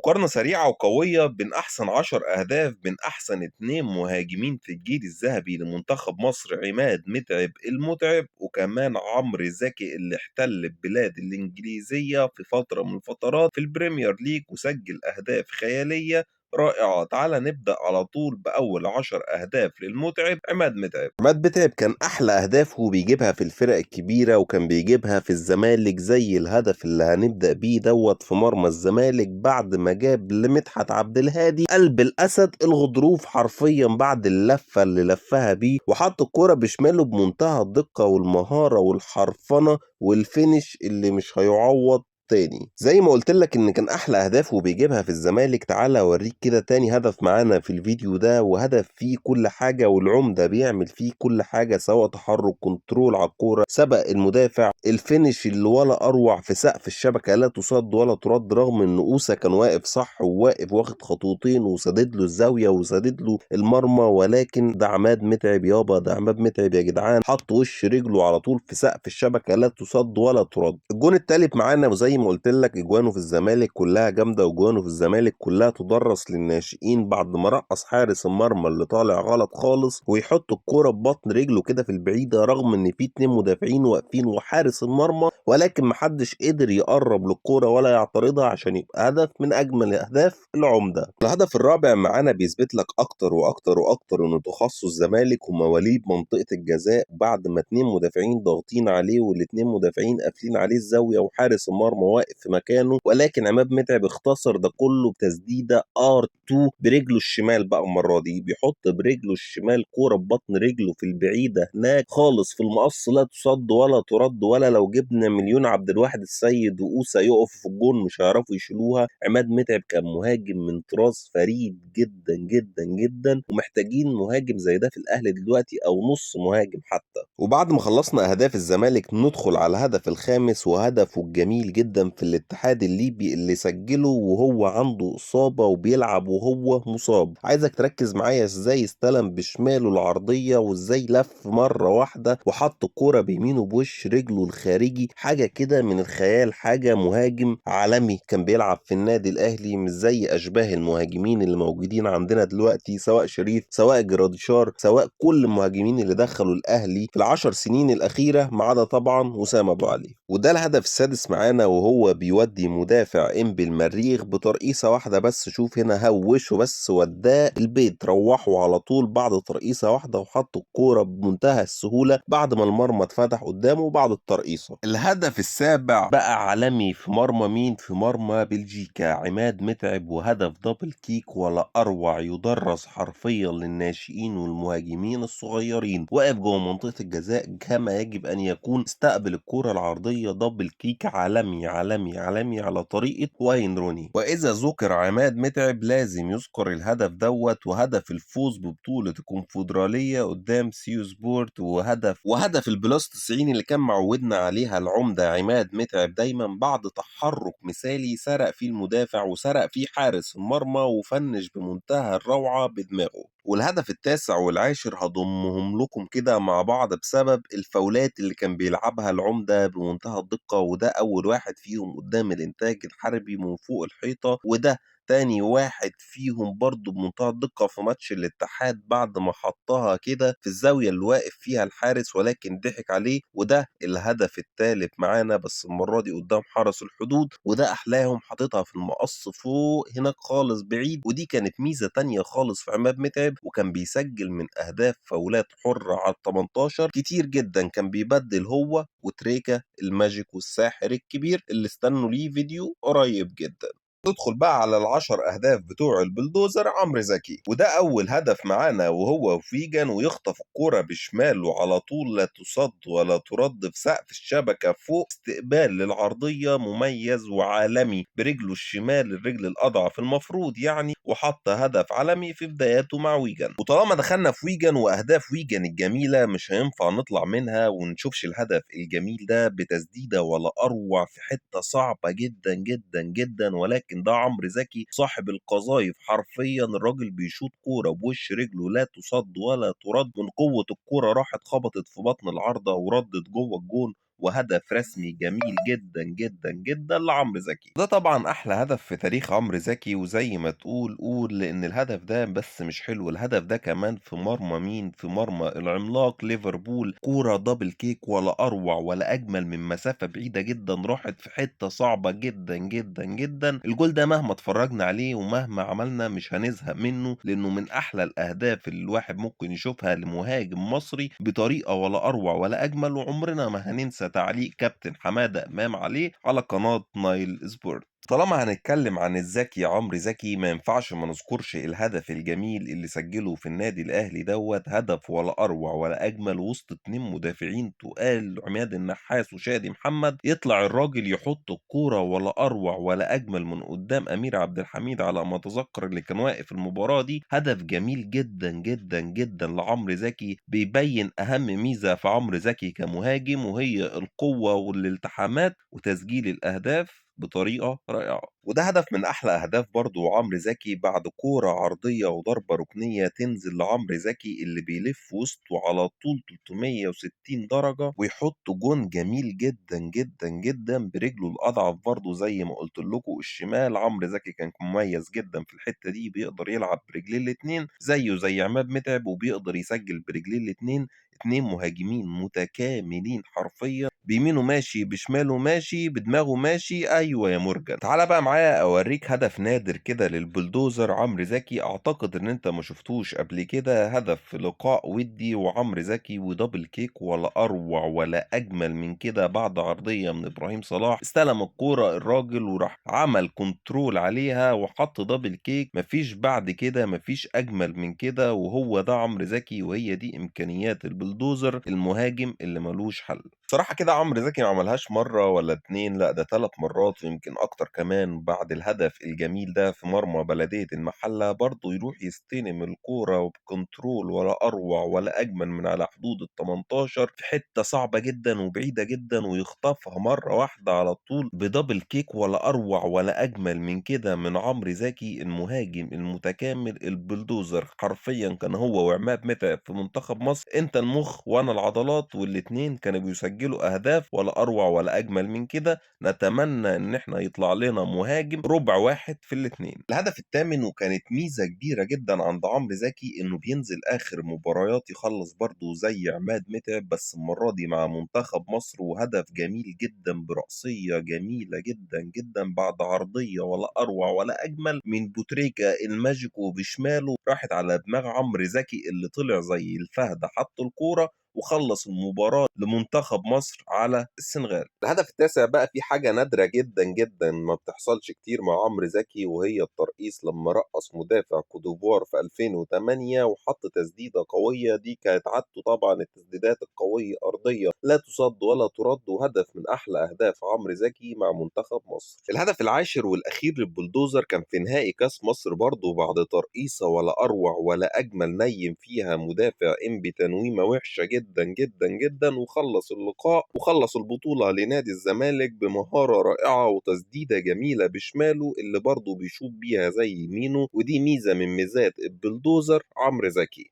مقارنة سريعة وقوية بين أحسن 10 أهداف بين أحسن 2 مهاجمين في الجيل الذهبي لمنتخب مصر، عماد متعب المتعب وكمان عمرو زكي اللي احتل البلاد الإنجليزية في فترة من الفترات في البريمير ليج وسجل أهداف خيالية رائعة. تعال نبدأ على طول بأول 10 أهداف للمتعب عماد متعب. عماد متعب كان أحلى أهدافه بيجيبها في الفرق الكبيرة وكان بيجيبها في الزمالك، زي الهدف اللي هنبدأ بيه دوت في مرمى الزمالك بعد ما جاب لمدحت عبد الهادي قلب الأسد الغضروف حرفيا بعد اللفة اللي لفها بيه، وحط الكرة بشماله بمنتهى الدقة والمهارة والحرفنة والفينش اللي مش هيعوض تاني. زي ما قلت لك ان كان احلى اهدافه بيجيبها في الزمالك. تعالى اوريك كده تاني هدف معانا في الفيديو ده، وهدف فيه كل حاجة والعمدة بيعمل فيه كل حاجة، سواء تحرك، control على الكورة، سبق المدافع، ال finish اللي ولا اروع في سقف الشبكة لا تصد ولا ترد، رغم ان اوسا كان واقف صح وواقف واخد خطوتين وسدد له الزاوية وسدد له المرمى، ولكن ده عماد متعب يابا، ده عماد متعب يا جدعان، حط وش رجله على طول في سقف الشبكة لا تصد ولا ترد. الجون التالت معانا، وزي ما قلت لك اجوانه في الزمالك كلها جامده، واجوانه في الزمالك كلها تدرس للناشئين بعد ما رقص حارس المرمى اللي طالع غلط خالص ويحط الكوره ببطن رجله كده في البعيده، رغم ان في 2 مدافعين واقفين وحارس المرمى، ولكن محدش قدر يقرب للكوره ولا يعترضها عشان يبقى هدف من اجمل اهداف العمده. الهدف الرابع معانا بيثبت لك اكتر واكتر واكتر انه تخصص الزمالك ومواليد منطقه الجزاء، بعد ما 2 مدافعين ضاغطين عليه والاتنين مدافعين قافلين عليه الزاويه وحارس المرمى واقف في مكانه، ولكن عماد متعب اختصر ده كله بتسديده R2 برجله الشمال. بقى المره دي بيحط برجله الشمال كوره ببطن رجله في البعيده هناك خالص في المقص، لا تصد ولا ترد، ولا لو جبنا مليون عبد الواحد السيد وأوسا يقف في الجون مش هيعرفوا يشيلوها. عماد متعب كان مهاجم من طراز فريد جدا جدا جدا، ومحتاجين مهاجم زي ده في الاهلي دلوقتي او نص مهاجم حتى. وبعد ما خلصنا اهداف الزمالك ندخل على الهدف الخامس، وهدفه الجميل جدا في الاتحاد الليبي اللي سجله وهو عنده إصابة وبيلعب وهو مصاب. عايزك تركز معايا ازاي استلم بشماله العرضية وازاي لف مرة واحدة وحط الكورة بيمينه بوش رجله الخارجي، حاجة كده من الخيال، حاجة مهاجم عالمي كان بيلعب في النادي الأهلي، مش زي أشباه المهاجمين اللي موجودين عندنا دلوقتي، سواء شريف سواء جراديشار سواء كل المهاجمين اللي دخلوا الأهلي في ال10 سنين الأخيرة، ما عدا طبعا وسام أبو علي. وده الهدف السادس معانا، وهو بيودي مدافع انبي المريخ بترقيصه واحده بس، شوف هنا هوشه بس وداه البيت، روحوا على طول بعد ترقيصه واحده وحط الكوره بمنتهى السهوله بعد ما المرمى اتفتح قدامه بعد الترقيصه. الهدف السابع بقى عالمي في مرمى مين؟ في مرمى بلجيكا، عماد متعب، وهدف double kick ولا اروع، يدرس حرفيا للناشئين والمهاجمين الصغيرين، واقف جوه منطقه الجزاء كما يجب ان يكون، استقبل الكوره العرضيه double kick عالمي عالمي عالمي على طريقة واين روني. وإذا ذكر عماد متعب لازم يذكر الهدف دوت، وهدف الفوز ببطولة الكونفدرالية قدام سيوسبورت، وهدف ال plus 90 اللي كان معودنا عليها العمدة عماد متعب دايما بعد تحرك مثالي سرق فيه المدافع وسرق فيه حارس المرمى وفنش بمنتهى الروعة بدماغه. والهدف التاسع والعاشر هضمهم لكم كده مع بعض بسبب الفاولات اللي كان بيلعبها العمدة بمنتهى الدقة، وده أول واحد فيهم قدام الإنتاج الحربي من فوق الحيطة، وده تاني واحد فيهم برضو بمنتهى الدقة في ماتش الاتحاد بعد ما حطها كده في الزاوية اللي واقف فيها الحارس ولكن ضحك عليه، وده الهدف الثالث معانا بس المرة دي قدام حرس الحدود، وده أحلاهم حاططها في المقص فوق هناك خالص بعيد، ودي كانت ميزة تانية خالص في عماد متعب. وكان بيسجل من أهداف فاولات حرة على 18 كتير جدا، كان بيبدل هو وتريكا الماجيك والساحر الكبير اللي استنوا ليه فيديو قريب جدا. ندخل بقى على ال10 أهداف بتوع البلدوزر عمرو زكي، وده أول هدف معانا وهو فيجن، ويخطف الكرة بشماله على طول لا تصد ولا ترد في سقف الشبكة فوق، استقبال للعرضية مميز وعالمي برجله الشمال، الرجل الأضعف المفروض يعني، وحط هدف عالمي في بداياته مع ويجن. وطالما دخلنا في ويجن وأهداف ويجن الجميلة مش هينفع نطلع منها ونشوفش الهدف الجميل ده بتسديدة ولا أروع في حتة صعبة جدا جدا جدا، ولكن ده عمرو زكي صاحب القذايف حرفيا، الراجل بيشوط كوره بوش رجله لا تصد ولا ترد، من قوه الكوره راحت خبطت في بطن العارضه وردت جوه الجون وهدف رسمي جميل جدا جدا جدا لعمرو زكي. ده طبعا احلى هدف في تاريخ عمرو زكي، وزي ما تقول قول، لان الهدف ده بس مش حلو، الهدف ده كمان في مرمى مين؟ في مرمى العملاق ليفربول. كورة double kick ولا اروع ولا اجمل من مسافة بعيدة جدا، راحت في حتة صعبة جدا جدا جدا. الجول ده مهما اتفرجنا عليه ومهما عملنا مش هنزهق منه، لانه من احلى الاهداف اللي الواحد ممكن يشوفها لمهاجم مصري بطريقة ولا اروع ولا اجمل. وعمرنا ما هننسى تعليق كابتن حمادة امام عليه على قناة نايل سبورت. طالما هنتكلم عن الزكي عمرو زكي ما ينفعش ما نذكرش الهدف الجميل اللي سجله في النادي الاهلي دوت، هدف ولا اروع ولا اجمل وسط 2 مدافعين تقال عماد النحاس وشادي محمد. يطلع الراجل يحط الكورة ولا اروع ولا اجمل من قدام امير عبد الحميد على ما اتذكر اللي كان واقف المباراة دي. هدف جميل جدا جدا جدا لعمرو زكي، بيبين اهم ميزة في عمرو زكي كمهاجم وهي القوة والالتحامات وتسجيل الاهداف بطريقة رائعة. وده هدف من أحلى أهداف برضو عمرو زكي، بعد كورة عرضية وضربة ركنية تنزل لعمرو زكي اللي بيلف وسطه على طول 360 درجة ويحط جون جميل جدا جدا جدا برجله الأضعف برضو زي ما قلت لكم الشمال. عمرو زكي كان مميز جدا في الحتة دي، بيقدر يلعب برجليه الاتنين زيه زي عماد متعب، وبيقدر يسجل برجليه الاتنين. 2 مهاجمين متكاملين حرفيا، بيمينه ماشي بشماله ماشي بدماغه ماشي. ايوه يا مرجان. تعالى بقى معايا اوريك هدف نادر كده للبلدوزر عمرو زكي، اعتقد ان انت ما شفتوش قبل كده. هدف في لقاء ودي وعمرو زكي و double kick ولا اروع ولا اجمل من كده، بعد عرضية من ابراهيم صلاح استلم الكورة الراجل وراح عمل control عليها وحط double kick، مفيش بعد كده، مفيش اجمل من كده. وهو ده عمرو زكي، وهي دي امكانيات البلدوزر المهاجم اللي ملوش حل. صراحة كده عمرو زكي ما عملهاش مرة ولا 2، لا ده 3 مرات ويمكن أكتر كمان. بعد الهدف الجميل ده في مرمى بلدية المحلة برضه يروح يستلم الكورة وب control ولا أروع ولا أجمل من على حدود ال18 في حتة صعبة جدا وبعيدة جدا، ويخطفها مرة واحدة على طول ب double kick ولا أروع ولا أجمل من كده من عمرو زكي المهاجم المتكامل البلدوزر. حرفيا كان هو وعماد متعب في منتخب مصر، أنت المخ وأنا العضلات، والاتنين كانوا بيسجلوا أهداف ولا أروع ولا أجمل من كده. نتمنى إن إحنا يطلع لنا مهاجم ربع واحد في الاتنين. الهدف الثامن، وكانت ميزة كبيرة جدا عند عمرو زكي، إنه بينزل آخر مباريات يخلص برضه زي عماد متعب، بس المرة دي مع منتخب مصر، وهدف جميل جدا برأسية جميلة جدا جدا بعد عرضية ولا أروع ولا أجمل من بوتريكا الماجيكو بشماله، راحت على دماغ عمرو زكي اللي طلع زي الفهد حط الكورة وخلص المباراة لمنتخب مصر على السنغال. الهدف التاسع بقى في حاجة نادرة جدا جدا ما بتحصلش كتير مع عمرو زكي، وهي الترقيص لما رقص مدافع كوتيفوار في 2008 وحط تسديدة قوية. دي كانت عادته طبعا، التسديدات القوية أرضية لا تصد ولا ترد، وهدف من أحلى أهداف عمرو زكي مع منتخب مصر. الهدف العاشر والأخير للبلدوزر كان في نهائي كاس مصر برضه، بعد ترقيصة ولا أروع ولا أجمل نيم فيها مدافع إنبي تنويمة وحشة جدا جدا جدا، وخلص اللقاء وخلص البطولة لنادي الزمالك بمهارة رائعة وتسديدة جميلة بشماله اللي برضه بيشوط بيها زي يمينه، ودي ميزة من ميزات البلدوزر عمرو زكي.